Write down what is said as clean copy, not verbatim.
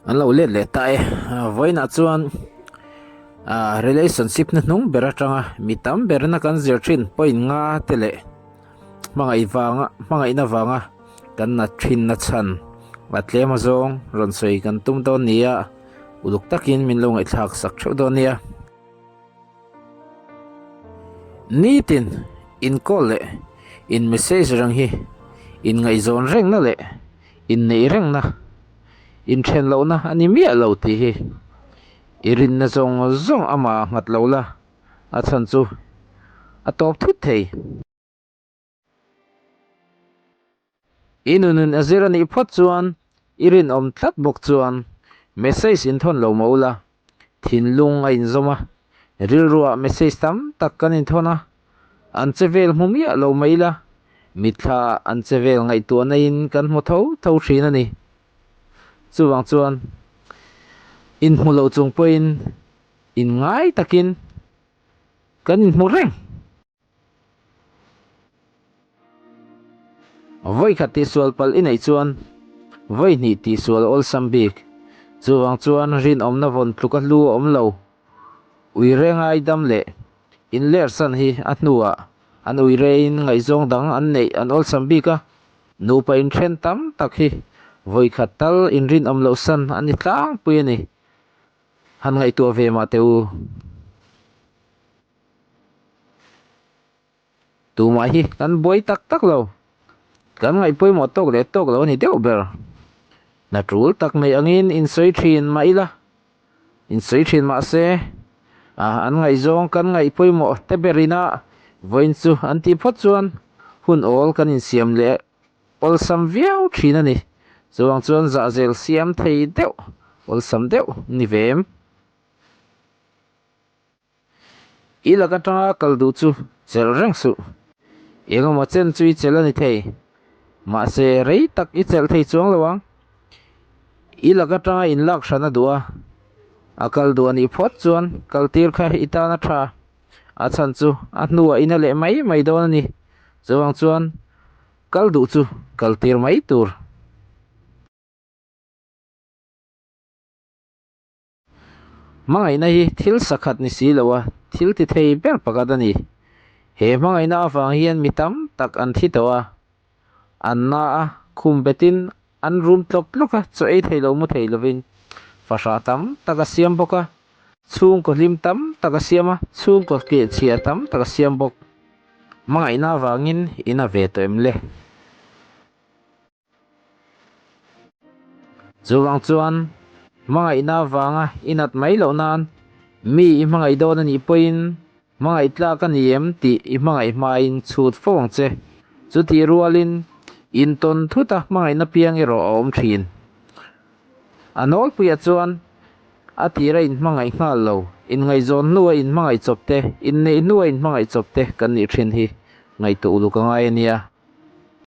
An lo let leh ta e. Vawiinah chuan relationship na hnung ber atanga mi tam berna kan zir thin point nga te leh hmangaih vanga hmangaihna vanga kan nat thin na chhan a tlem azawng rawn sawi kan tum dawn nia uluk takin min lo ngaihthlak sak theuh dawn nia. Nitin in call leh in message reng hi inngaihzawn rengna leh inneih rengna Inthen lohna a ni miah lo tih hi i rinna zawng zawng amah nghat lo la, a chhan chu a tawp thut thei. I nunin a zir a nih phawt chuan i rinawm tlat bawk chuan message inthawn lo mah ula, thinlung a inzawm a, rilruah message tam tak kan inthawn a, an che vel hmu miah lo mai ila, mitthla an che vel ngaihtuahna in kan hmu tho tho thin a ni. Chuvang chuan inhmu lo chung pawhin inngai takin kan inhmu reng. Vawi khat tihsual palh i neih chuan vawi hnih tihsual awlsam bik. Chuvang chuan rinawmna vawn tluka hlu a awm lo. Ui rengai dam leh inlersan hi a hnuah an ui reiin ngaihzawng dang an neih an awlsam bik a. Nupa inthen tam tak hi vawi khat tal inrinawm loh san a ni tlangpui a ni. Han ngaihtuah ve mah teh u. Tumah hi kan buai tak tak lo. Kan ngaih pawimawh tawk leh tawk lo a ni deuh ber. Hna tul tak nei angin insawi thin mah ila, insawi thin mah se, a an ngaihzawng kan ngaih pawimawh te ber ina vawiin chu an tih phawt chuan hun awl kan insiam leh awlsam viau thin a ni. Chuvang chuan zahzel siam thei deuh, awlsam deuh ni ve em? I lak atanga kal duh chu chelh reng suh. Engemaw chen chu i chelh a ni thei. Mahse, rei tak i chelh thei chuang lo ang. I lak atanga inlak hran a duh a, a kal duh a nih phawt chuan kal tir kha i tan a tha. A chhan chu a hnuah ina leh mai mai dawn a ni. Chuvang chuan kal duh chu kal tir mai tur. Hmangaihna hi thil sakhat ni si lo a, thil ti thei ber pakhat a ni. He hmangaihna avang hian mi tam tak an thi tawh a, an na a, khum betin an rum tlawk tlawk a, chaw ei thei lo mu thei lovin fahrah tam tak a siam bawk a, chhungkaw hlim tam tak a siam a, chhungkaw kehchhia tam tak a siam bawk. Hmangaihna avangin in a ve tawh em le? Chuvang chuan hmangaihna avanga i nat mai loh nan mi i hmangaih dawn a nih pawhin hmangaih tlak a ni em tih i hmangaih hmain chhut fo ang che. Chutih rualin intawn thuta hmangaihna piang erawh a awm thin. A nawlpuiah chuan a tira inhmangaih nghal lo, inngaihzawn hnua inhmangaih chawp te, inneih hnua inhmangaih chawp te kan nih thin hi ngaihtuah uluk a ngai a nia.